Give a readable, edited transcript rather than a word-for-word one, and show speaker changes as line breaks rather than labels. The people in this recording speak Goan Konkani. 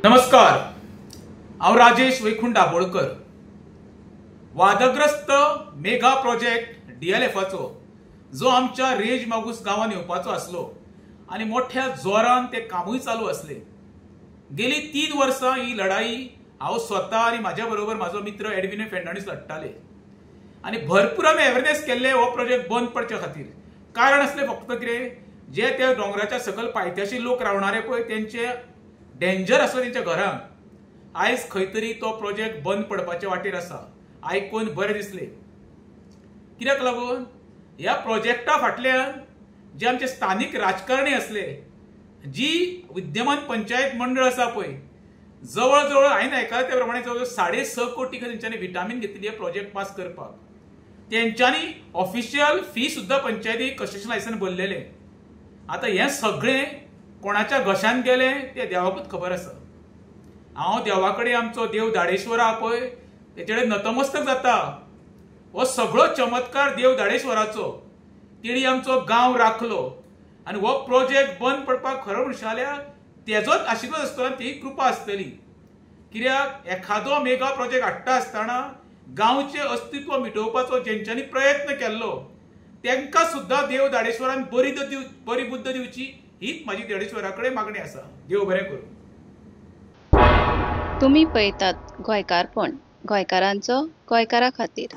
नमस्कार, हांव राजेश वैकुंठ दाभोळकर. वादग्रस्त मेगा प्रोजेक्ट डीएलएफाचो जो आमच्या रेज मागूस गांवांत येवपाचो आसलो आनी मोठ्या जोरान ते कामूय चालू आसले. गेली 3 वर्सां ही लढाई हांव स्वता आनी म्हाज्या बरोबर म्हाजो मित्र एडविन फेर्नांडीस लढटाले आनी भरपूर आमी अवेरनेस केल्ले हो प्रोजेक्ट बंद पडच्या खातीर. कारण आसलें फक्त कितें, जे त्या दोंगराच्या सकयल पायथ्याशी लोक रावणारे पळय तेंचे डेंजर आसलो तेंच्या घरांक. आयज खंय तरी तो प्रोजेक्ट बंद पडपाच्या वाटेर आसा. आयकून बरें दिसलें. कित्याक लागून ह्या प्रोजेक्टा फाटल्यान जे आमचे स्थानीक राजकारणी आसले, जी विद्यमान पंचायत मंडळ आसा पळय, जवळ जवळ हांवें आयकलां त्या प्रमाणे जवळ जवळ 6.5 कोटी तेंच्यांनी विटामीन घेतिल्ली प्रोजेक्ट पास करपाक. तेंच्यांनी ऑफिशियल फी सुद्दां पंचायती कंस्ट्रक्शन लायसन भरलेलें. आतां हें सगळें कोणाच्या घशान गेलें तें देवाकूच खबर आसा. हांव देवा कडेन, आमचो देव दाडेश्वर आहा पळय तेचे कडेन नतमस्तक जाता. हो सगळो चमत्कार देव दाडेश्वराचो. तेणी आमचो गांव राखलो आनी हो प्रोजेक्ट बंद पडपाक खरो म्हणशात जाल्यार तेजोच आशिर्वाद आसतलो, ती कृपा आसतली. कित्याक एखादो मेगा प्रोजेक्ट हाडटा आसतना गांवचें अस्तित्व मिटोवपाचो जेंच्यांनी प्रयत्न केल्लो तेंकां सुद्दां देव दाडेश्वरान बरी बुद्द दिवची हीच म्हाजी दाडेश्वरा कडेन मागणी आसा. देव बरें करूं.
तुमी पळयतात गोंयकारपण, गोंयकारांचो गोंयकारा खातीर.